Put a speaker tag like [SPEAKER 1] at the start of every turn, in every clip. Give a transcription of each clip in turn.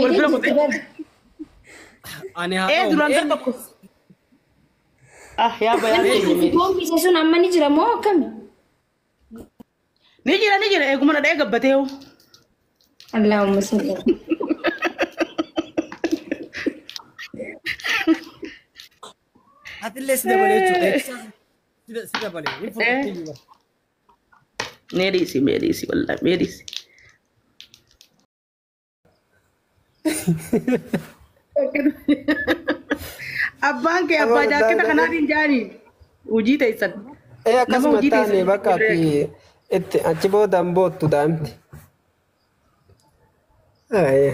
[SPEAKER 1] Wal bira
[SPEAKER 2] jirti
[SPEAKER 1] kutee.
[SPEAKER 2] bar.
[SPEAKER 3] Ani haa
[SPEAKER 1] Ee
[SPEAKER 3] ta'u.
[SPEAKER 1] duraan gar tokko. Ah yaa bayaan
[SPEAKER 2] Namni
[SPEAKER 1] keenya
[SPEAKER 2] si
[SPEAKER 1] meedhisi.
[SPEAKER 2] gombise sun amma ni jira moo akkami?
[SPEAKER 1] Ni jira ni jira eeguma na dha'ee gabbatee hoo.
[SPEAKER 2] Allahumma salli.
[SPEAKER 3] Atillee si dabalee jechuudha. Si dabalee. Hin fudhattiin bara.
[SPEAKER 1] Mee dhiisi mee dhiisi wallaahi mee dhiisi. Abbaan kee abbaa jaakketa kanaatiin jaanii hojii teessan.
[SPEAKER 4] Ee
[SPEAKER 1] Nama
[SPEAKER 4] akkasuma
[SPEAKER 1] hojii
[SPEAKER 4] taane
[SPEAKER 1] teessan.
[SPEAKER 4] bakka ati itti achi boodaan boottu daa'imti. Ayya.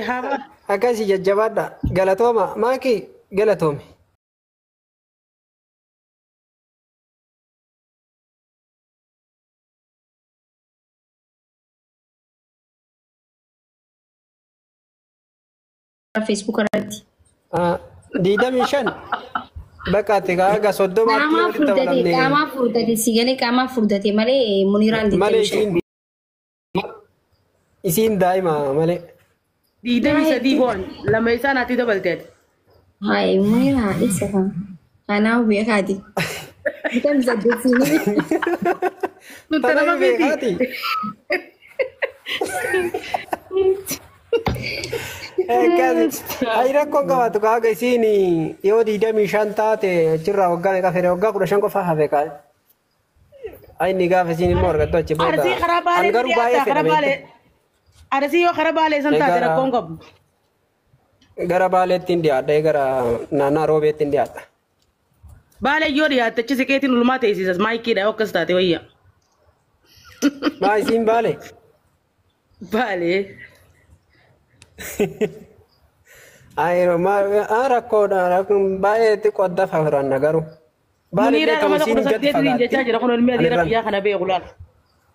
[SPEAKER 1] Haaba.
[SPEAKER 4] Akkasii jajjabaadha. Galatooma. Maaki galatoomi.
[SPEAKER 2] Facebook irratti.
[SPEAKER 4] 25 bakka ati haga 30tti
[SPEAKER 2] Qaamaa
[SPEAKER 4] walitti
[SPEAKER 2] furdate
[SPEAKER 4] dabalamne
[SPEAKER 2] qaamaa furdate si galee qaamaa furdate malee Muniraan
[SPEAKER 4] malee
[SPEAKER 2] 25.
[SPEAKER 4] isiin daa'ima malee.
[SPEAKER 1] 23 boon lama isaan ati dabalte ati.
[SPEAKER 2] Hayi Muniraa isa kan. Kanaaf beekaati. 28 siinii.
[SPEAKER 1] Tun
[SPEAKER 4] Tana
[SPEAKER 1] nama miti.
[SPEAKER 4] beekaati. Akkasi. Ayi rakkoon qabaatu haga isiin yoo 25 taate achirraa waggaa meeqa fedhe waggaa 15 qofa hafe kaa. Inni gaafa isiin immoo argattu achi booda.
[SPEAKER 1] Arsii karaa
[SPEAKER 4] An
[SPEAKER 1] baalee
[SPEAKER 4] garuu baay'ee
[SPEAKER 1] dhiyaata
[SPEAKER 4] fedha
[SPEAKER 1] karaa baalee.
[SPEAKER 4] beekta.
[SPEAKER 1] Arsii yoo karaa baalee san taate
[SPEAKER 4] Gara
[SPEAKER 1] rakkoon qabu.
[SPEAKER 4] gara baaleetti hin dhiyaadha gara naannaa roobeetti hin dhiyaadha.
[SPEAKER 1] Baalee yoo dhiyaatte achi siqeetiin ulmaa teessisas maayikiidha yoo akkas taate wayya.
[SPEAKER 4] Maa isiin baale?
[SPEAKER 1] Baalee.
[SPEAKER 4] Ayi rakkoodha rakkoon baay'ee xiqqoo adda fafiranna garuu. Baalillee
[SPEAKER 1] Muniiraan
[SPEAKER 4] ta'u
[SPEAKER 1] amata
[SPEAKER 4] isiin
[SPEAKER 1] kudha
[SPEAKER 4] gadi
[SPEAKER 1] saddeetiin jechaa
[SPEAKER 4] fagaatti.
[SPEAKER 1] jira kun ilmi
[SPEAKER 4] Ani
[SPEAKER 1] adeera
[SPEAKER 4] irraan
[SPEAKER 1] biyyaa kana beeku laala.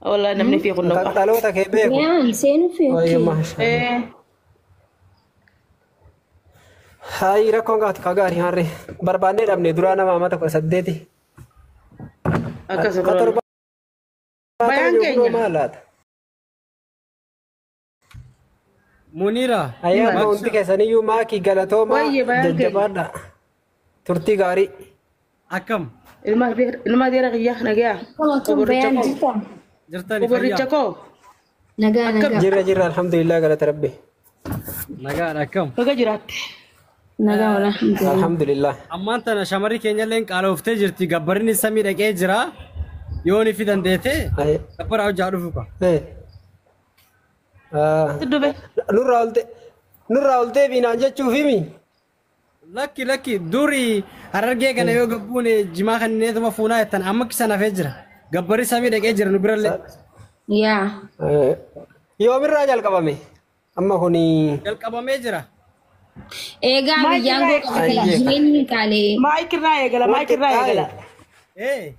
[SPEAKER 1] Wallaahi namni fi kun
[SPEAKER 4] kan
[SPEAKER 1] naqa.
[SPEAKER 4] dhaloota kee beeku.
[SPEAKER 2] Yaan seenuu fi
[SPEAKER 4] Wayyo
[SPEAKER 2] okay.
[SPEAKER 4] maashaa.
[SPEAKER 1] Ee
[SPEAKER 4] Hayi rakkoon qabaatu ka gaarii harree barbaannee dhabne duraa nama amata 18.
[SPEAKER 1] akkas
[SPEAKER 4] Ka
[SPEAKER 1] kuroon.
[SPEAKER 4] 70
[SPEAKER 1] Bayaan
[SPEAKER 4] jiru kunoo
[SPEAKER 1] keenya.
[SPEAKER 4] maal laata?
[SPEAKER 3] Munira.
[SPEAKER 4] Ayyaa amma hundi keessaniyyuu maakii galatoomaa
[SPEAKER 1] Wayye bayaan keenya.
[SPEAKER 4] jajjabaadha. Turtii gaarii.
[SPEAKER 3] Akkam.
[SPEAKER 1] Ilma adeera kiyyaa nagayaa.
[SPEAKER 2] Akkam akkam
[SPEAKER 1] Oborricha
[SPEAKER 2] bayaan
[SPEAKER 1] koo.
[SPEAKER 2] jirta?
[SPEAKER 3] Jirtani
[SPEAKER 1] Oborricha
[SPEAKER 3] fayyaa.
[SPEAKER 1] koo.
[SPEAKER 2] Nagaa
[SPEAKER 1] Akkam
[SPEAKER 2] nagaa.
[SPEAKER 4] Jirra jirra alhamdulillah galata rabbi.
[SPEAKER 3] Nagaadha akkam.
[SPEAKER 1] baga jiraatte.
[SPEAKER 2] Nagaa wala alhamdulillah.
[SPEAKER 4] Alhamdulillah.
[SPEAKER 3] Ammaan tana shamarri keenya illee qaalooftee jirti. Gabbarinni samii dhaqee jira. Yoo ni fi dandeete
[SPEAKER 4] Ayya.
[SPEAKER 3] gabbara hojjaa dhufu ka.
[SPEAKER 4] Eh. Ah.
[SPEAKER 1] Dube.
[SPEAKER 4] Nurraa olte nurraa oltee biinaan jechuuf himi.
[SPEAKER 3] Lakki lakki duri harargee kana yoo gabbuun jimaa kan neetuma fuunaa jettan amma kisan hafee jira. Gabbarri samii dhaqee jira nu birallee.
[SPEAKER 2] Yaa.
[SPEAKER 4] Eh, Yoomirraa jalqabame? Amma kuni
[SPEAKER 3] Jalqabamee jira.
[SPEAKER 2] Eegaa biyyaan
[SPEAKER 1] Maayikirraa
[SPEAKER 2] goo qabate
[SPEAKER 4] ayyee ka.
[SPEAKER 2] jireenyi hin qaalee.
[SPEAKER 1] Maayikirraa eegala maayikirraa eegala.
[SPEAKER 4] Wanti
[SPEAKER 3] Ee.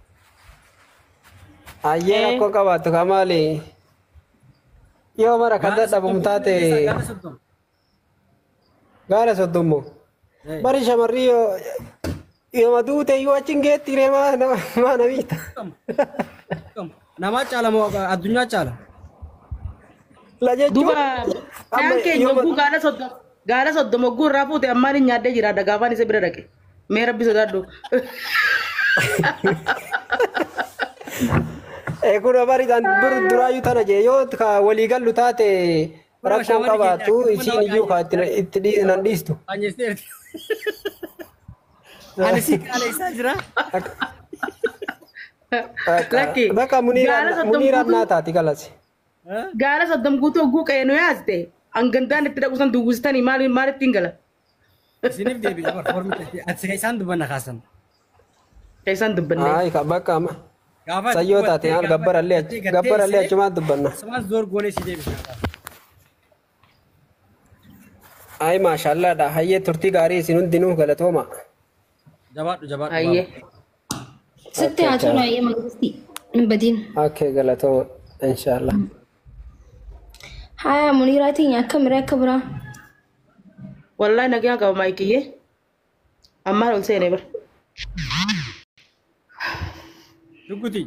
[SPEAKER 4] ayyee
[SPEAKER 1] Ee
[SPEAKER 4] rakkoo qabaattu ka maali? Yoo mara kan
[SPEAKER 3] Gaala
[SPEAKER 4] dadhabamu
[SPEAKER 3] 30
[SPEAKER 4] taate
[SPEAKER 3] dandeessaa gaala 30.
[SPEAKER 4] gaara 30.
[SPEAKER 3] Ee.
[SPEAKER 4] Bari shamarri yoo yooma duute iyyuu achi hin geetti ree maa nama maa namiita.
[SPEAKER 3] Akkam. Namaa caala moo addunyaa caala?
[SPEAKER 4] La jechuun
[SPEAKER 1] Duuba
[SPEAKER 4] amma
[SPEAKER 1] bayaan keenya
[SPEAKER 4] yooma
[SPEAKER 1] hogguu gaala 30 hogguu irraa fuute ammaan hin nyaaddee jira gaafaan isa bira dhaqe. Mee rabbi sodaadhu.
[SPEAKER 4] Ee kun bari kan dur duraayyuu tana jee yoo ka walii gallu taate
[SPEAKER 3] Kunoo
[SPEAKER 4] rakkoon
[SPEAKER 3] shamarri keenya
[SPEAKER 4] qabaattu
[SPEAKER 3] akkuma
[SPEAKER 4] isiin
[SPEAKER 3] nama
[SPEAKER 4] iyyuu ka itti nan dhiistu.
[SPEAKER 3] qaanyeesteerti. Ani si qaaleessaa jira.
[SPEAKER 1] Lakki
[SPEAKER 4] Bakka
[SPEAKER 1] gaala 30
[SPEAKER 4] muniiraan
[SPEAKER 1] guutuu
[SPEAKER 4] naa taati galasi.
[SPEAKER 1] gaala 30 guutuu hogguu qe'ee nu yaaste hangandaan itti dhaqu san duwwistanii maal maalittiin gala.
[SPEAKER 3] Isiniif deebi'a bar foormi ati isaan dubbanna kaasan.
[SPEAKER 1] Keessaan dubbanne.
[SPEAKER 4] Ayi ka bakka amma
[SPEAKER 3] Gaafa ati
[SPEAKER 4] sayyoo taate
[SPEAKER 3] dubbattee
[SPEAKER 4] maal
[SPEAKER 3] gaafa
[SPEAKER 4] gabbarallee
[SPEAKER 3] ati gattee
[SPEAKER 4] gabbarallee
[SPEAKER 3] isee
[SPEAKER 4] achumaan dubbanna.
[SPEAKER 3] asumaan zoor goonee si deebisna.
[SPEAKER 4] Ayi maashaallaadha hayyee turtii gaarii isin hundinuu galatooma.
[SPEAKER 3] Jabaadhu jabaadhu
[SPEAKER 1] Hayyee.
[SPEAKER 3] baaba.
[SPEAKER 2] Sitti
[SPEAKER 4] Okkee
[SPEAKER 2] haa tolu
[SPEAKER 4] ciao.
[SPEAKER 2] hayyee mangisti. Hin badin.
[SPEAKER 4] Okkee galatooma inshaallah.
[SPEAKER 2] Haya Muniraa teenya akkam irraa akka biraa?
[SPEAKER 1] Wallaahi nagaan qaba maayikiyyee. Ammaan ol seenee bara.
[SPEAKER 3] Dugguti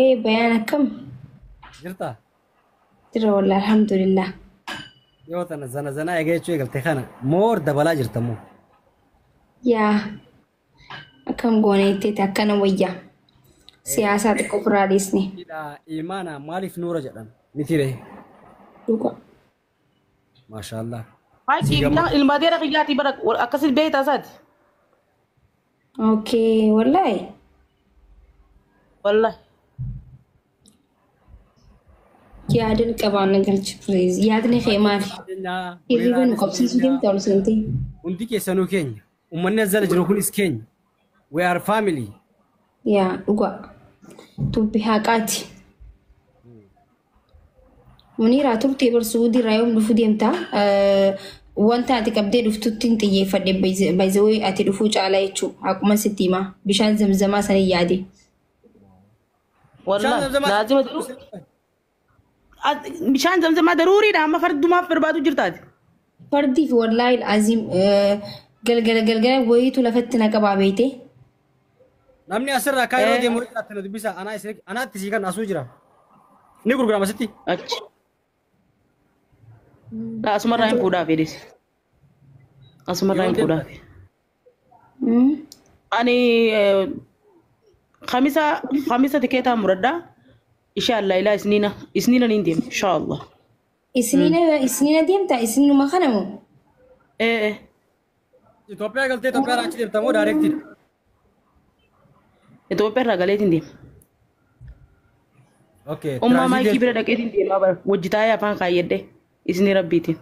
[SPEAKER 2] Ee bayaan akkam?
[SPEAKER 3] jirta.
[SPEAKER 2] Jira wallaahi alhamdulillah.
[SPEAKER 3] Yoo tana zana zanaa eegee jechuu eegalte kana moor dabalaa jirta moo?
[SPEAKER 2] Yaa akkam goone itteeti akkana wayyaa. Siyaasaa xiqqoo biraa dhiisne.
[SPEAKER 3] Hidhaa imaana maaliif nuura jedhan miti ree?
[SPEAKER 2] Dhuga.
[SPEAKER 3] Maashaallah.
[SPEAKER 1] Maayikii ilma adeera kiyyaatii bara akkasitti beektaa isaati.
[SPEAKER 2] Okay wallaahi.
[SPEAKER 1] Wallahi.
[SPEAKER 2] Yaadan qabaan na galchi please. Yaadni kee maali? Hirriba nu qabsiisuu deemta ol seentee.
[SPEAKER 3] Hundi keessanuu keenya. Uummanni as jala jiru kunis keenya. We are family.
[SPEAKER 2] Yaa dhuga. Dubbi haqaati. Muniiraa turtee bar Suudii irraa yoom dhufuu deemta? Wanta ati qabdee dhuftutti hin xiyyeeffadhe baay'ee ati dhufuu caalaa jechuudha. Akkuma sitti himaa. Bishaan zamzamaa sana hin yaade.
[SPEAKER 1] Wallahi. Laazima jiru. Bishaan zamzamaa daruuriidha amma fardumaaf barbaadu jirtaati.
[SPEAKER 2] Fardii fi wallaahi aziim galgala galgala wayiitu lafatti na qabaa beeyte.
[SPEAKER 3] Namni asirraa kaayiroo deemu jiraatti na dubbisa. Anaa isin anaatti sii kan asuu jira. Ni gurgurama asitti.
[SPEAKER 1] Achi. Asumarraa hin fuudhaaf jedhis. Asumarraa hin fuudhaaf. Ani kamisa tikeetaa muradhaa. Inshallah ilaa isniina isniina niin deema inshallah.
[SPEAKER 2] Isniina deemta isniinuma kana moo?
[SPEAKER 1] Ee.
[SPEAKER 3] Itoophiyaa galtee Itoophiyaa irraa achi deemta moo daayireektiidha?
[SPEAKER 1] Itoophiyaa irraa galeetiin deema.
[SPEAKER 3] Okay.
[SPEAKER 1] Ummaa maayikii bira dhaqeetiin deemaa bara wajji taa'ee afaan kaayyadhee isni rabbiitiin.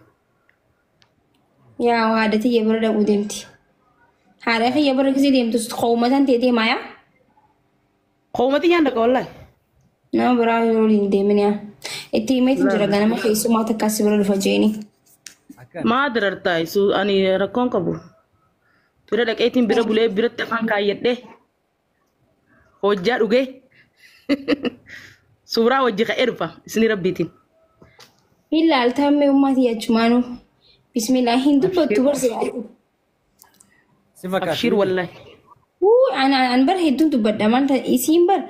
[SPEAKER 2] Yaa haadha tiyya bira dhaquu deemti. Haadha kiyya bira gisee deemtus qoomatan ta'e deemaa yaa?
[SPEAKER 1] Qoomati nyaan dhaqa wallaahi.
[SPEAKER 2] Nama biraa yeroo waliin deemin yaa. Itti himeetiin jira ganama keessumaa takka si bira dhufa jeeni.
[SPEAKER 1] Maa darartaa isu ani rakkoon qabu. Bira dhaqeetiin bira bulee biratti afaan kaayyadhee hojjaa dhugee suuraa wajji ka'ee dhufa isni rabbiitiin.
[SPEAKER 2] Hin laaltaa mee ummaa achumaanuu. Bismillah hin dubbattu barsi.
[SPEAKER 3] Si fakkaata.
[SPEAKER 1] Abshiir wallaahi.
[SPEAKER 2] Wuu an bar hedduun dubbadha maal ta'e isiin bar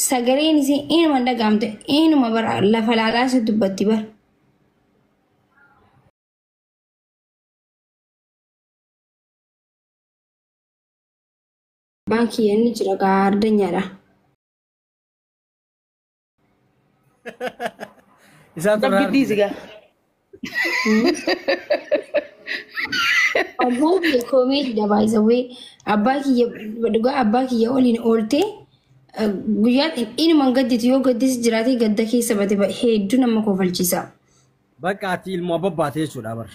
[SPEAKER 2] sagaleen isiin inuma dhagaamte inuma bar lafa laalaa si dubbatti bar. Baankii inni jira gaardanyaadha.
[SPEAKER 3] Isaan turraa.
[SPEAKER 1] Rabbi dhiisi gaa.
[SPEAKER 2] Abbaan kiyya koomeediidha baay'isawwee abbaa kiyya dhugaa abbaa kiyya waliin ooltee guyyaan inuma gadditu yoo gaddis jiraate gadda keessa bate hedduu nama kofalchiisa.
[SPEAKER 3] Bakka ati ilmoo babbaate jechuudha bar.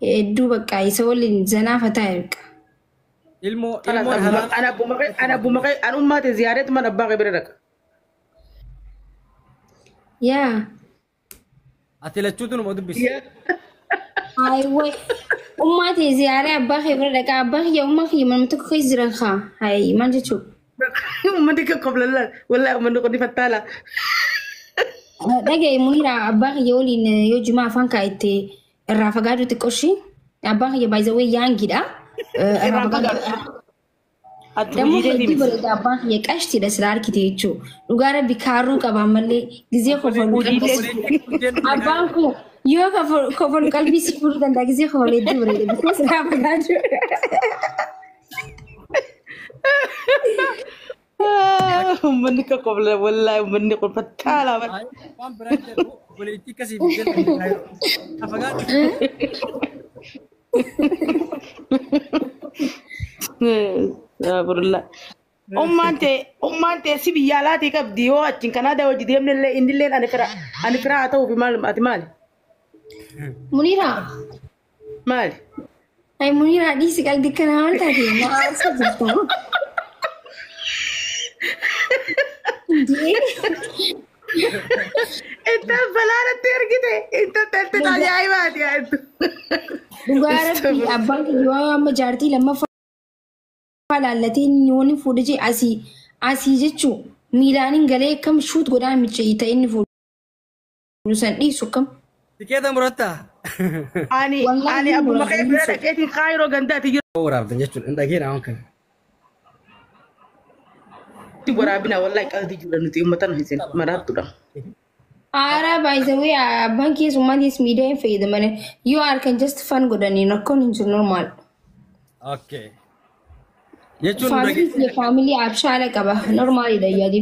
[SPEAKER 2] Hedduu bakka isa waliin zanaafataa erga.
[SPEAKER 3] Ilmoo ilmoon halaala.
[SPEAKER 1] Ana abbuma kee ana abbuma kee an ummaate ziyaareetu mana abbaa kee bira dhaqa.
[SPEAKER 2] Yaa.
[SPEAKER 3] Ati lachuutu numa dubbisi.
[SPEAKER 2] Ayiwee ummaa ta'e ziyaaree abbaa kee bira dhaqa abbaa kiyya ummaa kiyya manuma tokko keessa jiran kaa hayi maal jechuudha.
[SPEAKER 1] Uummanni kan qoblallaa wallaahi uummanni qonni fattaala.
[SPEAKER 2] Dhagaye Muniira abbaa kiyya waliin yoo jimaa afaan kaa'atte irraa fagaatu xiqqooshi. Abbaan kiyya baay'isawwee yaangidha. Irraa fagaatu.
[SPEAKER 1] Ati
[SPEAKER 2] Dammoo
[SPEAKER 1] hojii
[SPEAKER 2] hedduu
[SPEAKER 1] miti.
[SPEAKER 2] bareeda abbaan kiyya qashtiidha sila harkite jechuudha. Dhugaa rabbi kaarruu qaba ammallee gizee kofalu qalbii si Abbaan kun yoo kofalu qalbii si furuu danda'a gizee kofalu hedduu bareeda. Because irraa fagaatu.
[SPEAKER 1] Uummanni kan qoblallaa wallaahi uummanni kun fattaala.
[SPEAKER 3] Waan biraa jedhu obboleettii akkasii fi jedhu. Fagaatu.
[SPEAKER 1] Burla. Ummaan ta'e si biyya alaatii qabdi yoo achiin Kanaadaa hojii deemne illee inni illee ani fira haa ta'uufi maal ati maali?
[SPEAKER 2] Muniira.
[SPEAKER 1] Maali?
[SPEAKER 2] Ay Muniira dhiisi qalbii kana maal taate na aarsa jirta. Jee.
[SPEAKER 1] Intal balaanatti ergite intal talte ajaa'ibaati yaaddu.
[SPEAKER 2] Dhugaa rabbi abbaan kiyya yoo amma jaartii lammaffaa laallatee inni wani fuudhe jee asii asii jechuun miilaan hin galee akkam shuut godhaa micha'ii ta'e inni fuudhu san dhiisu akkam.
[SPEAKER 3] Tikeeta murattaa.
[SPEAKER 1] Ani
[SPEAKER 2] Wallaahi
[SPEAKER 1] ani abbuma kee bira
[SPEAKER 2] muraasa.
[SPEAKER 1] dhaqeetiin kaayiroo gandaati jiru.
[SPEAKER 3] Waraabdan jechuudha. Hin dhageena waan kana.
[SPEAKER 1] Waraabina wallaahi qalbii jira nuti uummata nu hisin maraattuudha.
[SPEAKER 2] Aaraa baay'isawee abbaan keessummaatiis miidiyaa hin fayyadaman yoo harkan just fan godhanii rakkoon hin jiru normaal.
[SPEAKER 3] Okay. Jechuun
[SPEAKER 2] Faamilii faamilii abshaala qaba normaalidha yaadi.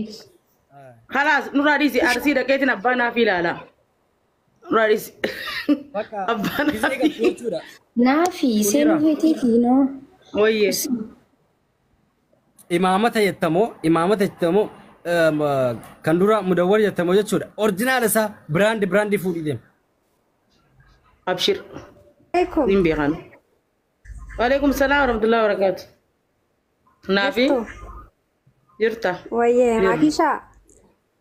[SPEAKER 1] Khalaas nurraa dhiisi arsii dhaqeetiin abbaa naaf ilaala. Nurraa dhiisi.
[SPEAKER 3] Bakka
[SPEAKER 1] Abbaa
[SPEAKER 3] gisee
[SPEAKER 1] naaf.
[SPEAKER 3] galtu jechuudha.
[SPEAKER 2] Naafi seenuu feeteeti noo.
[SPEAKER 1] Wayyee.
[SPEAKER 3] Imaamata jettamoo kan dura mudawwar jettamoo jechuudha. Orjinaal isaa biraandi fuudhii deema.
[SPEAKER 1] Abshir.
[SPEAKER 5] Alaikum.
[SPEAKER 1] Nin beekan. Waalaikum salaam warahmatullahi wabarakaatu. Naafi
[SPEAKER 5] Jirtu.
[SPEAKER 1] jirta.
[SPEAKER 5] Wayyee maakishaa.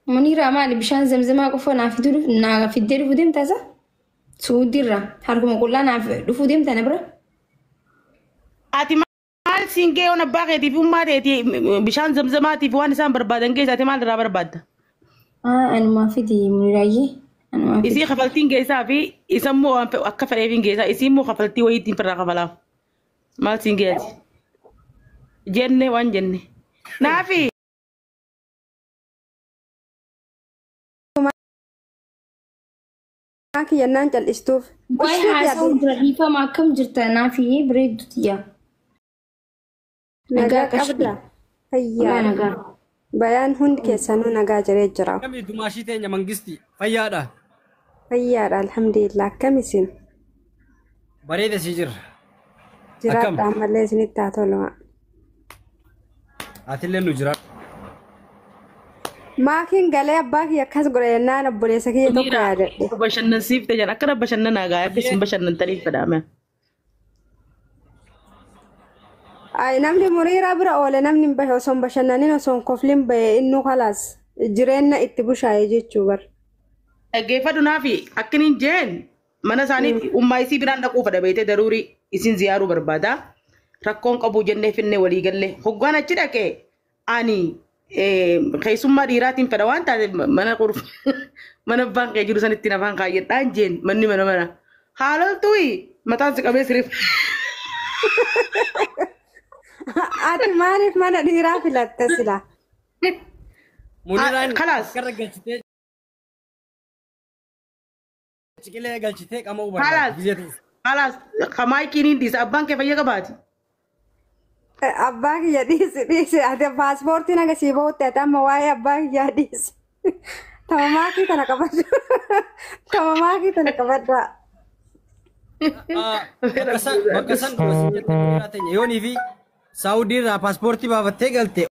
[SPEAKER 2] Muniraa maali bishaan zamzamaa qofa naaf fiddee dhufuu deemta isa? Suudirra harkuma qullaa naaf dhufuu deemta na bira?
[SPEAKER 1] Ati maal siin ga'e waan abbaa keetiif ummaa teetii bishaan zamzamaatiif waan isaan barbaadan keessa ati maal irraa barbaadda?
[SPEAKER 2] Anumaa fidi Muniraayyee. Anumaa fidi.
[SPEAKER 1] Isii kafaltiin keessaa fi isa immoo waan akka fedheef hin geessaa isii immoo kafaltii wayiitiin firraa kafalaaf. Maal siin ga'e ati? Jenne waan jenne. Naafi.
[SPEAKER 5] Maakii jennaan cal'istuuf.
[SPEAKER 2] Waa'ee haasa'uu dura dhiifama akkam jirta naafi bareeddu tiyya.
[SPEAKER 5] Nagaa
[SPEAKER 2] Nagaa
[SPEAKER 5] qabda.
[SPEAKER 2] qabda.
[SPEAKER 5] Fayyaa.
[SPEAKER 2] Nagaa.
[SPEAKER 5] Bayaan hundi keessanuu nagaa jiree jira.
[SPEAKER 3] Akkamii dumaashii teenya mangisti fayyaadha.
[SPEAKER 5] Fayyaadha alhamdulillah akkam isin.
[SPEAKER 3] Bareeda sii jirra.
[SPEAKER 5] Jiraadha ammallee isinitti haa tolu.
[SPEAKER 3] Atillee nu jiraadhu.
[SPEAKER 5] Maakiin galee abbaa kiyya akkas godhe jennaan obboleessa kiyya tokko yaadadhe.
[SPEAKER 1] Bashannansiifte jedhan akkana bashannanaa gaa akka isin bashannantaniif fedhaame.
[SPEAKER 5] Ay namni muriiraa bira oole namni hin bahe osoo hin bashannanin osoo hin koflin bahe innuu kalaas jireenya itti bushaayee jechuu bar.
[SPEAKER 1] Dhaggeeffadhu naafi akkiniin jeen mana isaanii ummaa isii biraan dhaquu fedha beetee daruurii isin ziyaaruu barbaada. Rakkoon qabu jennee finnee walii galle. Hoggaan achi dhaqee ani keessummaa dhiiraatiin fedha waan taateef mana qurf mana abbaan kee jiru sanittiin afaan kaayyadhaan jeen manni mana mana. Haalaltuyi mataan si qabee sirif.
[SPEAKER 5] Ati maaliif mana dhiiraa filatte sila?
[SPEAKER 3] Muniraan
[SPEAKER 1] Kalaas.
[SPEAKER 3] akkarra galchitee ciqilee galchitee qama'uu
[SPEAKER 1] Kalaas.
[SPEAKER 3] barbaada. Gizee teessa.
[SPEAKER 1] Kalaas kamaayikiin hin dhiisa abbaan kee fayya qabaati.
[SPEAKER 5] Abbaa kiyya dhiisi dhiisi ati paaspoortiin agasii bahutti ati amma waa'ee abbaa kiyyaa dhiisi. Tama maakii tana qabadha. Tama maakii tana qabadha.
[SPEAKER 3] Bakka san dura si jette Muniraa teenya yoonii fi Saawudii irraa paaspoortii baafattee galte.